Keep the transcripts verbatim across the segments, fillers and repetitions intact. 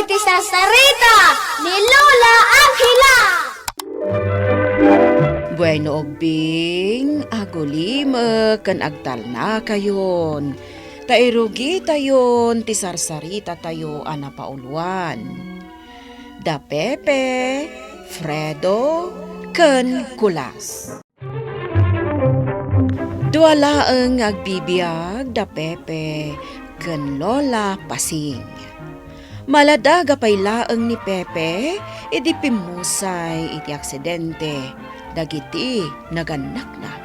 Ti sarsarita ni Lola Angela. Bueno, ubbing, agulimek ken agtalnakayon, ta irugitayon ti sarsaritatayo a napauluan. Da Pepe, Fredo, ken Kulas. Dua laeng nga agbibiag da Pepe ken Lola Pasing. Maladaga pay laeng ni Pepe idi pimmusay iti aksidente dagiti nagannakna.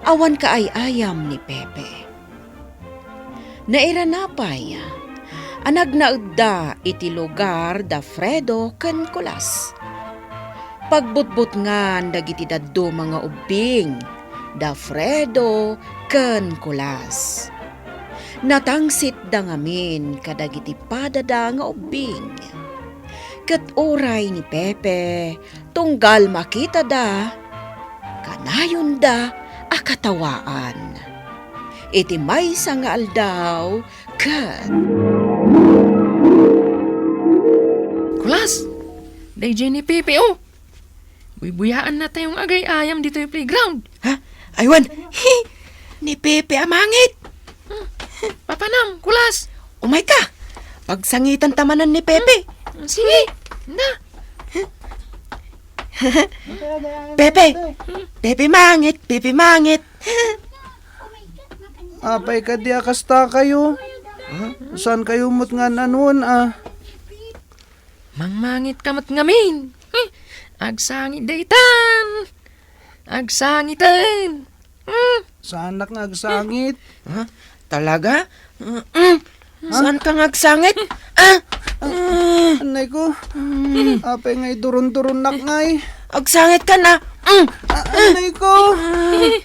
Awan kaay-ayam ni Pepe. Nairana pay a nagnaedda iti lugar da Fredo ken Kulas. Pagbutbutngan dagiti dadduma nga ubbing da Fredo ken Kulas. Natangsitda ngamin kadagiti padada nga ubbing. Ket uray ni Pepe, tunggal makitada, kanayonda a katawaan. Iti maysa nga aldaw, ket Kulas! Daydiay ni Pepe, oh! Buybuyaannatayo nga agay-ayam ditoy playground. Ha? Aywan! Ni Pepe a mangit! Papanam, Kulas! Umayka! Pagsangitanta manen ni Pepe! Sige! Inda! Pepe! Pepe mangit! Pepe mangit! Apay kadi a kastakayo? Saankayo met nga an-anuon a? Mangmangitka met ngamin. Agsangit daytan. Agsangiten. Saanak nga agsangit. Ha? Talaga? Saanka nga agsangit? Ah! Anay ko. Apay nga iduron-duronnak ngay. Agsangit ka na. Ah, anay ko.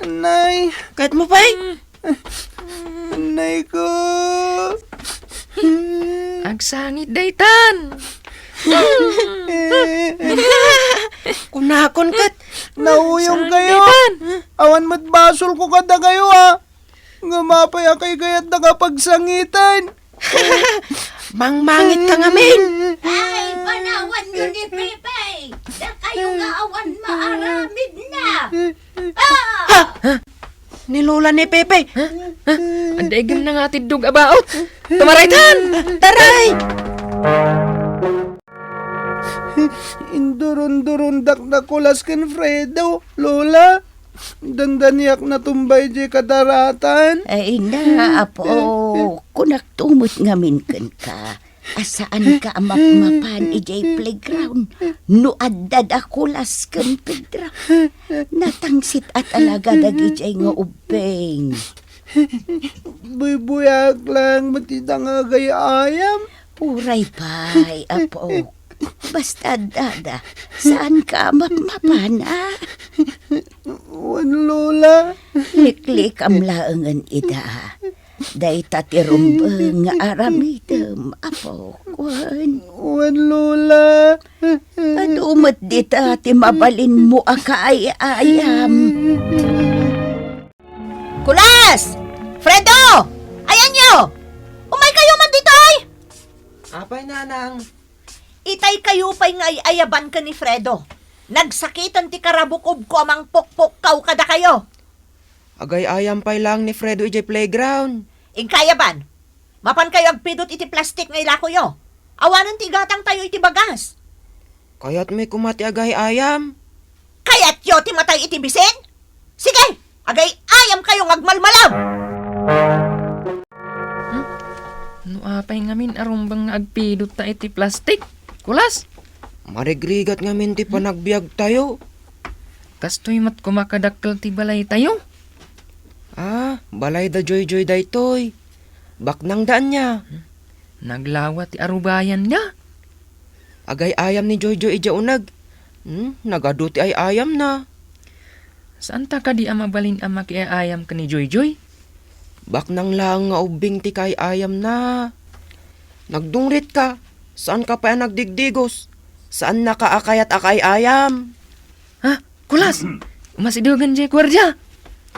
Anay. Kayat mo pay? Anay ko. Agsangit daytan. Kunakon ket. Nauyongkayo. Awan met basolko kadakayo, a. Ngem apay a kaykayatda nga pagsangitan? Mangmangitka ngamin. Ay, panawanyo ni Pepe. Dakayo nga awan maaramidna. Ah! Ha? Ni Lola ni Pepe. Ha? Ha? Adda igem na nga tiddog a baot. Tumaraytan! Taray! Induron-durondak da Kulas ken Fredo, Lola. Dandaniak natumba idiay kadaratan. Ay na, apo, kunakto met ngamin kenka a saanka a mapmapan idiay playground no adda da Kulas ken Pedro. Natangsit a talaga dagidiay nga ubbing. Buybuyaak laeng met ita nga agay-ayam. Uray pay, apo. Basta addada, saanka a mapmapan, a? Wen, Lola. Liklikam laengen ida. Dayta ti rumbeng nga aramidem, apok, wen. Wen, Lola. Adu met dita ti mabalinmo a kaay-ayam. Kulas! Fredo! Ayanyo! Umaykayo man ditoy! Apay, Nanang? Itaykayo pay nga ay-ayaban ken ni Fredo. Nagsakiten ti karabukobko a mangpukpukkaw kadakayo. Agay-ayam pay laeng ni Fredo idiay playground. Inkayaban, mapankayo agpidut iti plastik nga ilakoyo. Awanen ti igatangtayo iti bagas. Kayatmi koma ti agay-ayam. Kayatyo ti matay iti bisin? Sige, agay-ayamkayo nga agmalmalem! Hmm? No apay ngamin a rumbeng nga agpidutta iti plastik? Kulas? Marigrigat ngamin ti panagbiagtayo. Kastoy met koma kadakkel ti balaytayo. Ah, balay da Joyjoy daytoy. Baknang da ania. Naglawa ti arubayan da. Agay-ayam ni Joyjoy idiay uneg. Hmm, nagadu ti ay-ayamna. Saanta kadi a mabalin a makiay-ayam ken ni Joyjoy? Baknang laeng nga ubbing ti kaay-ayamna. Nagdungritka, saanka pay a nagdigdigos. Saannaka a kayat a kaay-ayam. Ha? Kulas! Umasidugan diay guardia!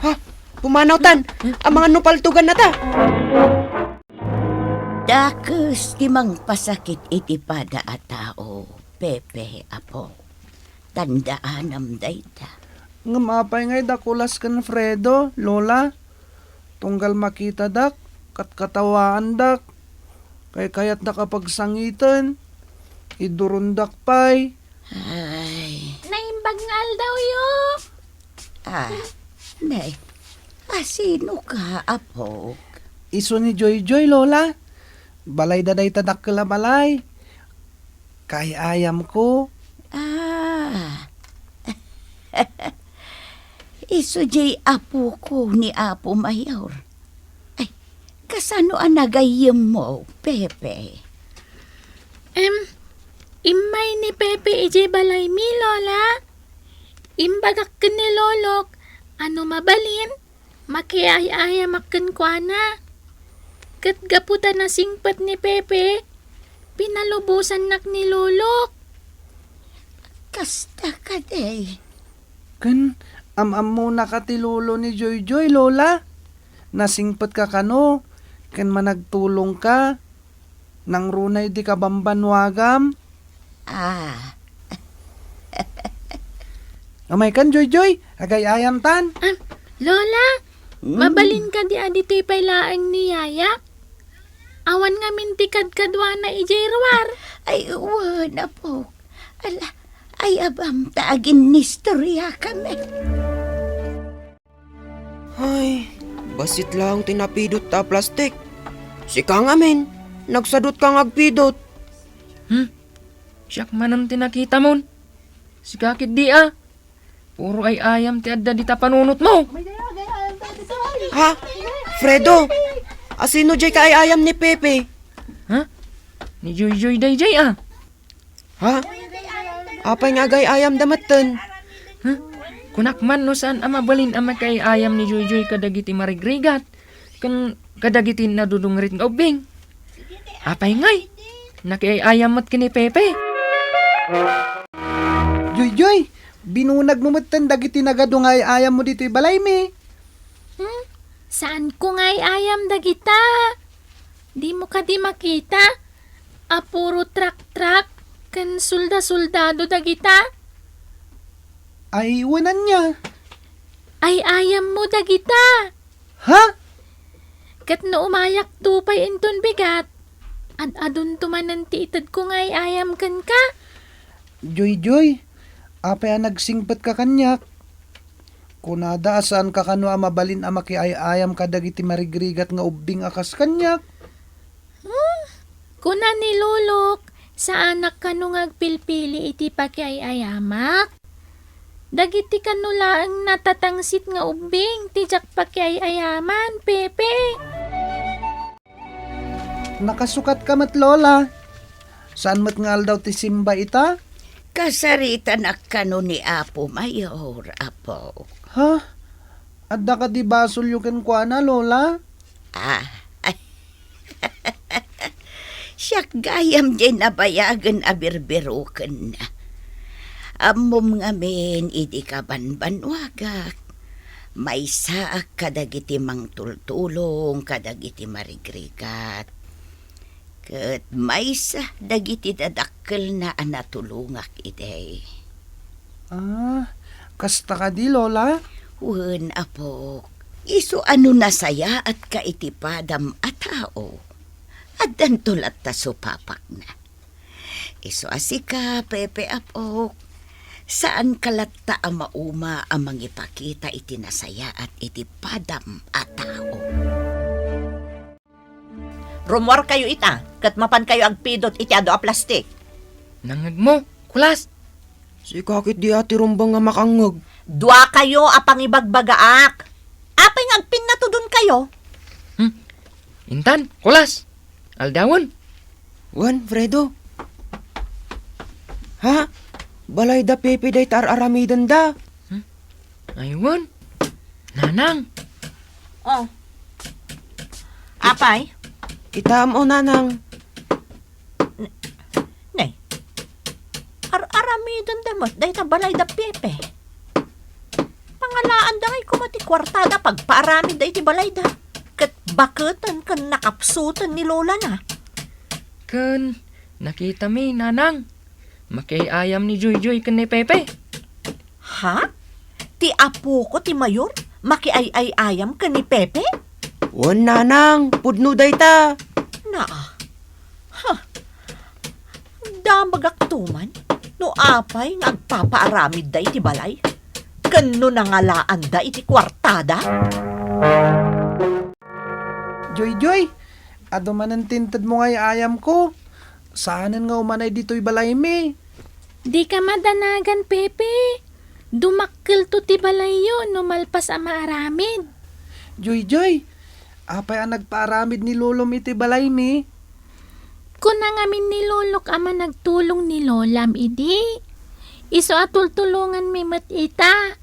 Ha? Pumanawtan! Amangan no paltogannata! Dakes ti mangpasakit iti pada a tao, Pepe, apo. Tandaanam dayta. Ngem apay ngay da Kulas ken Fredo, Lola? Tunggal makitadak, katkatawaandak. Kaykayatdak a pagsangiten. Idurondak pay. Ay. Naimbag nga aldawyo. Ah, ne. Asino ka, apok? Isu ni Joyjoy, Lola. Balayda dayta dakkel a balay. Kaay-ayamko. Ah. Isu jay apoko ni Apo Mayor. Ay, kasano a nagayyemmo, Pepe? Em, immay ni Pepe idiay balaymi, Lola. Imbagak ken ni Lolok a no mabalin, makiay-ayamak kenkuana. Ket gapu ta nasingpet ni Pepe, pinalubosannak ni Lolok. Kasta kadi. Ken am-ammonaka ti lolo ni Joyjoy, Lola? Nasingpetka kano, ken managtulongka. Nangruna idi kabambannuagam. Ah. Umaykan, Joyjoy, agay-ayamtan. Ah, Lola, Hmm. Mabalin kadi a ditoy pay laeng ni Yaya? Awan ngamin ti kadkaduana idiay ruar. Ay, wen, apo. Ala, ay, abam, ta aginnistorya kami. Ay, bassit laeng ti napidot ta plastik. Sika ngamin, nagsadutka nga agpidot. Hmm? Siak manen ti nakitamon. Sika ketdi a. Puro ay-ayam ti adda dita panunotmo. Ha? Fredo, asino jay kaay-ayam ni Pepe? Ha? Ni Joyjoy dayjay a. Ha? Apay nga agay-ayamda metten? Huh? Kunak man no saan a mabalin a makiay-ayam ni Joyjoy kadagiti marigrigat ken kadagiti nadudungrit nga ubbing. Apay ngay, nakiay-ayam met ken ni Pepe. Joyjoy, binunagmo metten dagiti nagadu nga ay-ayammo ditoy balaymi. Hmm? Saanko nga ay-ayam dagita? Dimo kadi makita a puro trak-trak ken sulda-suldado dagita? Ay, wen ania? Ay-ayammo dagita. Ha? Ket no umayakto pay inton bigat, ad-adunto manen ti itedko nga ay-ayam kenka. Joyjoy, apay a nagsingpetka kaniak? Kunada a saanka kano a mabalin a makiay-ayam kadagiti marigrigat nga ubbing a kas kaniak. Hmm? Kuna ni Lolok, saanak kano nga agpilpili iti pakiay-ayamak? Dagiti kano laeng natatangsit nga ubbing ti diak pakiay-ayaman, Pepe. Nakasukatka met, Lola. Saan met nga aldaw ti simba ita? Kasaritanak kano ni Apo Mayor, apo. Ha? Adda kadi basolyo kenkuana, Lola? Ah, siak gayam diay nabayagen a birbirokenna. Ammom ngamin idi kabanbannuagak, maysaak kadagiti mangtultulong kadagiti marigrigat. Ket maysa dagiti dadakkelna a natulongak idi. Ah, kasta kadi, Lola? Wen, apok. Isu a no nasayaatka iti padam a tao, addanto latta supapakna. Isu a sika, Pepe, apok, saanka latta a mauma a mangipakita iti nasayaat iti padam a tao. Rummuarkayo ita, ket mapankayo agpidot iti adu a plastik. Nangngegmo, Kulas? Sika ketdi a ti rumbeng nga makangngeg. Duakayo a pangibagbagaak. Apay nga agpinnatudonkayo? Hmm? Intan, Kulas, aldawen. Wen, Fredo. Ha? Balay da Pepe dayta ar-aramidenda. Hmm? Ay, wen. Nanang. Oh. Apay? Itaem, o, Nanang. Ne. Ar-aramidenda met dayta balay da Pepe. Pangalaanda ngay koma ti kuartada pagpaaramidda iti balayda. Ket baketen ken nakapsuten ni lolana. Ken nakitami, Nanang, makiay-ayam ni Joyjoy ken ni Pepe. Ha? Ti apoko ti mayor makiay-ayam ken ni Pepe? Wen, Nanang, pudno dayta. Naa. Ha? Damagakto man no apay nga agpapaaramidda iti balay ken no nangalaanda iti kuartada. Joyjoy, adu manen ti intedmo nga ay-ayamko. Saanen nga umanay ditoy balaymi. Dika madanagan, Pepe. Dumakkelto ti balayyo no malpas a maaramid. Joyjoy, apay a nagpaaramid ni lolom iti balaymi? Kuna ngamin ni lolok a managtulong ni lolam idi. Isu a tultulonganmi met ita.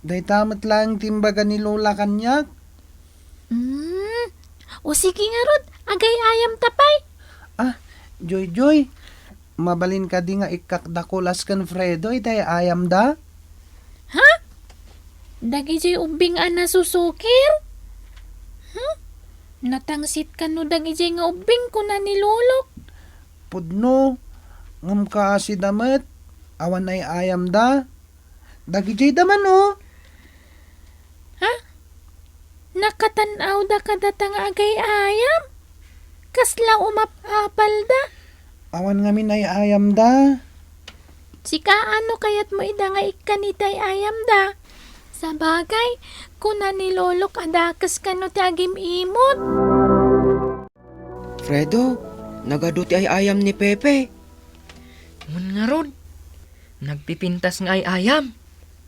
Dayta met laeng ti imbaga ni lola kaniak. Hmm. O sige ngarud, agay-ayamta pay. Ah, Joyjoy, mabalin kadi nga ikkak da Kulas ken Fredo iti ay-ayamda? Ha? Dagidiay ubbing a nasusukir? Hmm? Natangsit kano dagidiay nga ubbing, kuna ni lolok. Pudno, ngem kaasida met, awan ay-ayamda. Dagidiay da man, o. Ha? Nakatan-awda kadata nga agay-ayam? Kasla umap-apalda? Awan ngamin ay-ayamda. Sika, ano kayatmo ida nga ikkan iti ay-ayamda? Sabagay, kuna ni lolok a dakes kano ti agim-imot. Fredo, nagadu ti ay-ayam ni Pepe. Wen ngarud, nagpipintas nga ay-ayam.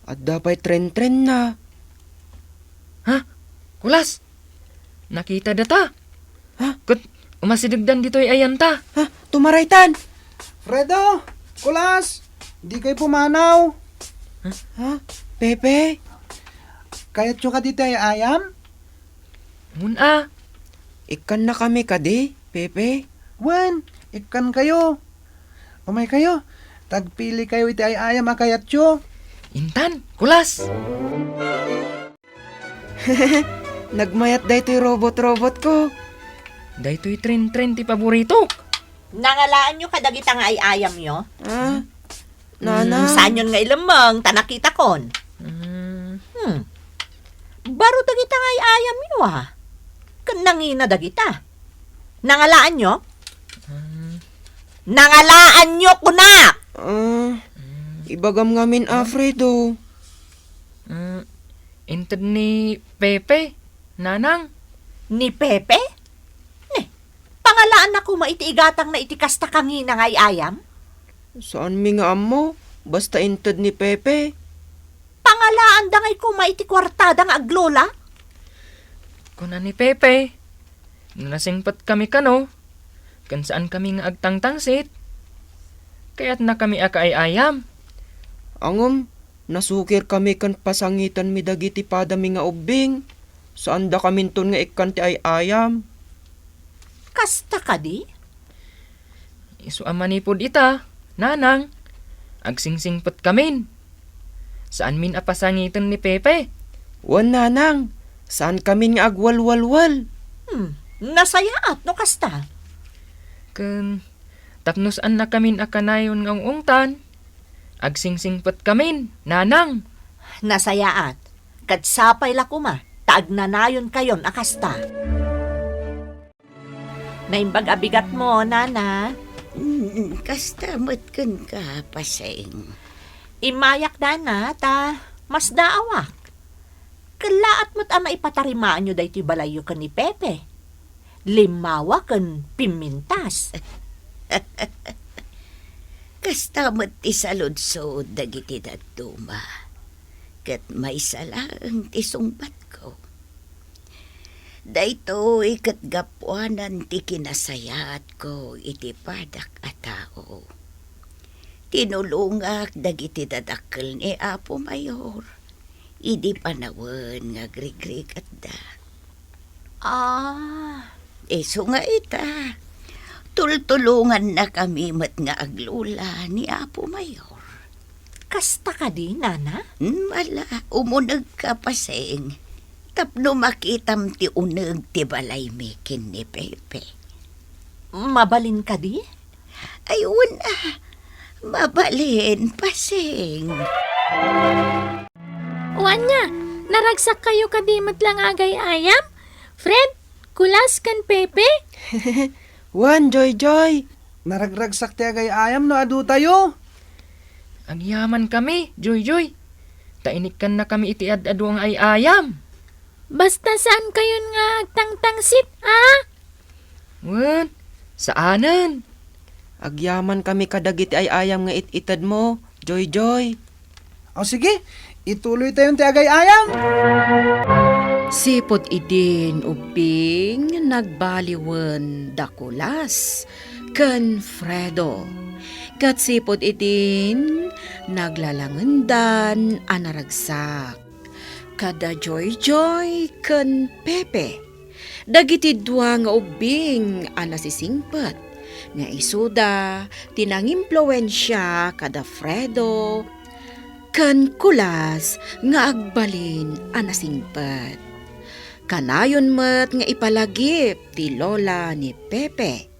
Adda pay trentrenna. Ha? Kulas, nakita data. Ha? Ket umasidegdan ditoy ayanta. Ha? Tumaraytan. Fredo, Kulas, dikay pumanaw. Ha? Pepe? Kayatyo kadi ti ay-ayam? Wen a. Ikkannakami kadi, Pepe? Wen, ikkankayo. Umaykayo, ta agpilikayo iti ay-ayam a kayatyo. Intan, Kulas! Nagmayat daytoy robot-robotko. Daytoy trentren ti paboritok. Nangalaanyo kadagita nga ay-ayamyo? Ah, Nana. Hmm, saanyon nga ilemmeng, ta nakitakon. Hmm. Hmm. Baro dagita nga ay-ayamyo, a. Ken nangina dagita. Nangalaanyo? Hmm. Nangalaanyo, kunak! Ah, ibagam ngamin, Alfredo. Hmm. Inted ni Pepe, Nanang. Ni Pepe? Ne, pangalaanna koma iti igatangna iti kasta kangina nga ay-ayam? Saanmi nga ammo, basta inted ni Pepe. Pangalaanda ngay koma iti kuartada nga aglola? Kuna ni Pepe, no nasingpetkami kano, ken saankami nga agtangtangsit, kayatnakami a kaay-ayam. Ngem, nasukirkami ken pasangitanmi dagiti padami nga ubbing. Saandakaminton nga ikkan ti ay-ayam. Kasta kadi? Isu a manipud ita, Nanang, agsingsingpetkamin. Saanmin a pasangiten ni Pepe. Wen, Nanang, saankamin nga agwalwalwal. Hmm, nasayaat no kasta. Ken tapno saannakamin a kanayon nga ung-ungtan, agsingsingpetkamin, Nanang. Nasayaat. Ket sapay la koma ta agnanayonkayon a kasta. Naimbag a bigatmo, Nana. Mm, kasta met kenka, Paseng. Immayak, Nana, ta masdaawak. Kellaat met a maipatarimaanyo daytoy balayyo ken ni Pepe. Limmawa ken pimmintas. Kasta met ti saludsod dagiti dadduma, ket maysa laeng ti sungbatko. Daytoy ket gapuanan ti kinasayaatko iti padak a tao. Tinulongak dagiti dadakkel ni Apo Mayor idi panawen nga agrigrigatda. Ah. Isu nga ita, tultulongannakami met nga aglola ni Apo Mayor. Kasta kadi, Nana? Hmm, ala, umunegka, Paseng, tapno makitam ti uneg ti balaymi ken ni Pepe. Mabalin kadi? Ay, wen, ah, mabalin, Pasing. O ania, naragsakkayo kadi met la nga agay-ayam? Fred, Kulas, ken Pepe? Wen, Joyjoy, naragragsak ti agay-ayam no adu tayo. Agyamankami, Joyjoy. Ta inikkannakami iti ad-adu nga ay-ayam. Basta saankayon nga agtangtangsit, a? Wen, saanen. Agyamankami kadagiti ay-ayam nga it-itedmo, Joyjoy. O sige, ituloytayon ti agay-ayam. Sipud idin ubbing nagbaliwen da Kulas ken Fredo. Ket sipud idin naglalangendan a naragsak. Kada Joyjoy ken Pepe, dagiti dua nga ubbing a nasisingpet nga isuda ti nangimpluensia kada Fredo ken Kulas nga agbalin a nasingpet. Kanayon met nga ipalagip ti lola ni Pepe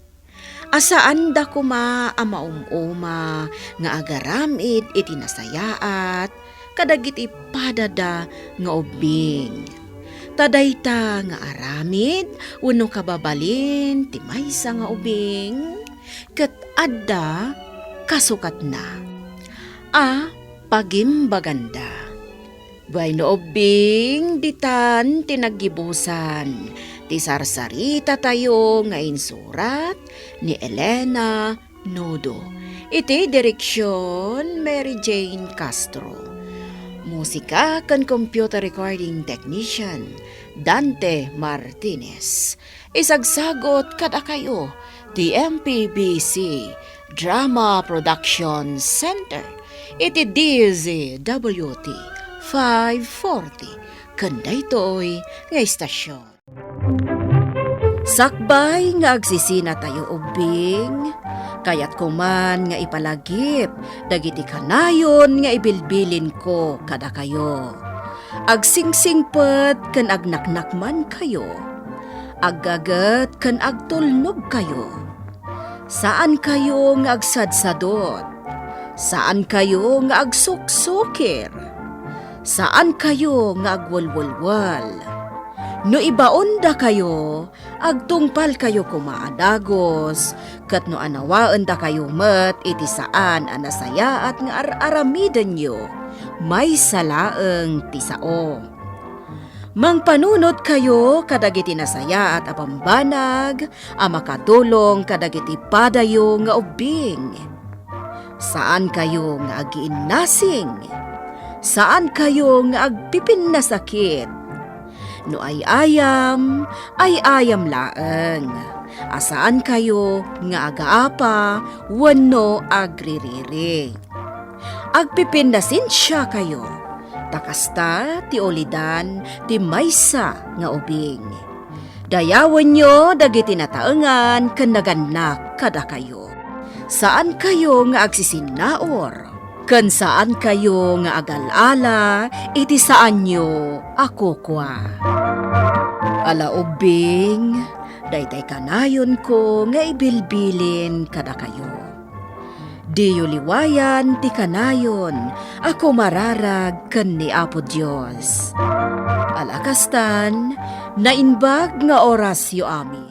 a saanda koma a maum-uma nga agaramid iti nasayaat kadagiti padada nga ubbing. Ta dayta nga aramid wenno kababalin ti maysa nga ubbing ket adda kasukatna a pagimbaganda. Wenno ubbing, ditan ti naggibusan ti sarsaritatayo nga insurat ni Elena Nudo. Iti direksion, Mary Jane Castro. Musika ken computer recording technician, Dante Martinez. Isagsagot kadakayo ti M P B C Drama Production Center iti D Z W T five forty ken daytoy nga istasyon. Sakbay nga agsisinatayo ubbing, kayatko man nga ipalagip dagiti kanayon nga ibilbilinko kadakayo. Agsingsingpet ken agnaknakmankayo. Aggaget ken agtulnogkayo. Saankayo nga agsadsadot. Saankayo nga agsuksukir. Saankayo nga agwelwelwel. No ibaondakayo, agtungpalkayo koma a dagus, ket no anawaendakayo met iti saan a nasayaat nga ar-aramidenyo, maysa laeng ti sao. Mangpanunotkayo kadagiti nasayaat a bambanag a makatulong kadagiti padayo nga ubbing. Saankayo nga agiinnasing. Saankayo nga agpipinnasakit. No ay-ayam, ay-ayam laeng. A saankayo nga agaapa wenno agririri. Agpipinnasensiakayo, ta kasta ti ulidan ti maysa nga ubing. Dayawenyo dagiti nataengan ken nagannak kadakayo. Saankayo nga agsisinnaur, ken saankayo nga agal-ala iti saanyo a kukua. Ala ubbing, daytay kanayonko nga ibilbilin kadakayo. Diyo liwayan ti kanayon a kumararag ken ni Apo Dios. Ala kastan, naimbag nga orasyo amin.